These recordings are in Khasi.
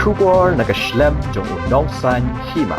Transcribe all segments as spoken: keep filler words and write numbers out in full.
Khubor na ka shlem jong u nongsan hima.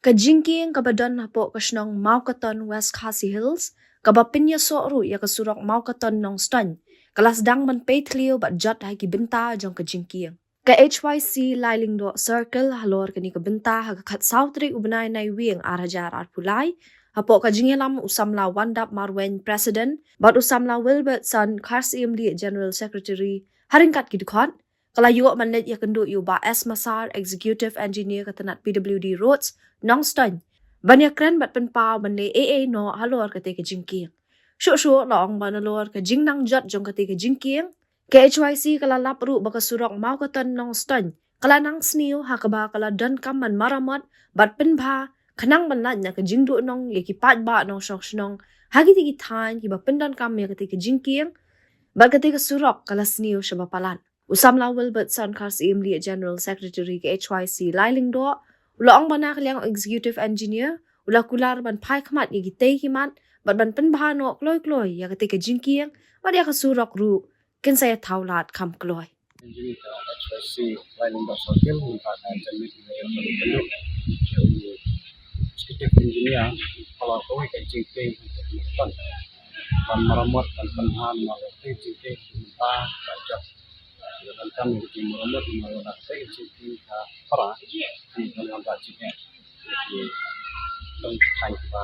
Ka jingkieng kaba don hapoh ka shnong Mawkaton, West Khasi Hills, kaba pynïasoh ruh ïa ka surok Mawkaton Nongstoiñ, ka la sdang ban pei thliew bad jot ha ki bynta jong ka jingkieng. Ka H Y C Lailingdoh Circle halor kane ka bynta ha ka khatsaw tarik u bnai Naiwieng ar hajar arphew lai, hapoh ka jingïalam u samla Wandap Marwein, President, bad u samla Wilbertson Kharsyiemlieh, General Secretary, ha ryngkat ki dkhot, ka la ïoh ban leit ïakynduh ïa u Bah S Massar, Executive Engineer ka tnat P W D Roads, Nongstoiñ, ban ïakren bad pynpaw ban leh ei ei noh halor kata ka jingkieng. Shuh shuh la ong ba nalor ka jingnang jot jong kata ka jingkieng, ka H Y C ka la lap ruh ba ka surok Mawkaton Nongstoiñ ka la nang sniew, ha kaba ka la donkam ban maramot bad pynbha, khnang ban lait na ka jingduhnong ïa ki paidbah nongshong shnong ha kiti ki thaiñ kiba pyndonkam ïa kata ka jingkieng, bad kata ka surok ka la sniew shaba palat. U samla Wilbertson Kharsyiemlieh, General Secretary ka H Y C Lailingdoh, u la ong ba na ka liang u Executive Engineer u la kular ban phai khmat ïa kitei ki mat bad ban pynbha noh kloi kloi ïa kata ka jingkieng, bad ïa ka surok ruh kin sa ïathaw lad kham kloi. Engineer ka H Y C Lailingdoh Circle mynta ka jan miet ïa ka ïakynduh ïa u Executive Engineer halor kawei ka jingkieng ha Mawkaton, ban maramot ban pynbha noh ïa ka jingkieng mynta ka jot. Ïa ka kam ïa ka jingmaramot, ïa ka jingkieng ka para, ki ban wanrah jingeh ïa ki nongshong shnong kiba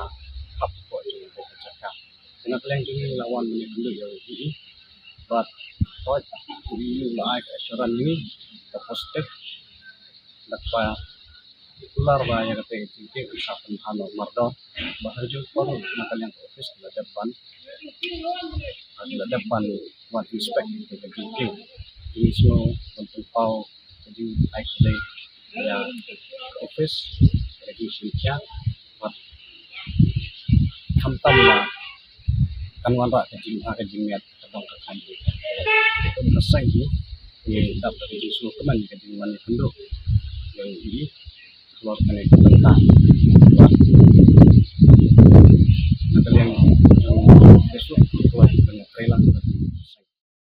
hap hapoh jong ka jaka. Te na ka liang jong ngi la wan ban ïakynduh ïa u D E, bad hooid u D E u la ai ka assurance ïa ngi ka positive, bad ba kular ba ïa kata ka jingkieng kan sa pynbha noh mardor. Ba ha jong por na ka liang ka office la dep ban, la dep ban wan inspect ïa kata ka jingkieng. Ngi sngew ban pynpaw ka jingai khublei ïa ka office, ka jingsngewkhia, bad khamtam ba kan wanrah ka jingmyntoi ka jingmiat ka dong ka thaiñ. Kum ka seng hi ngi dap da ka jingsngewkmen ka jingwan ïakynduh ïa u D E halor kane ka bynta.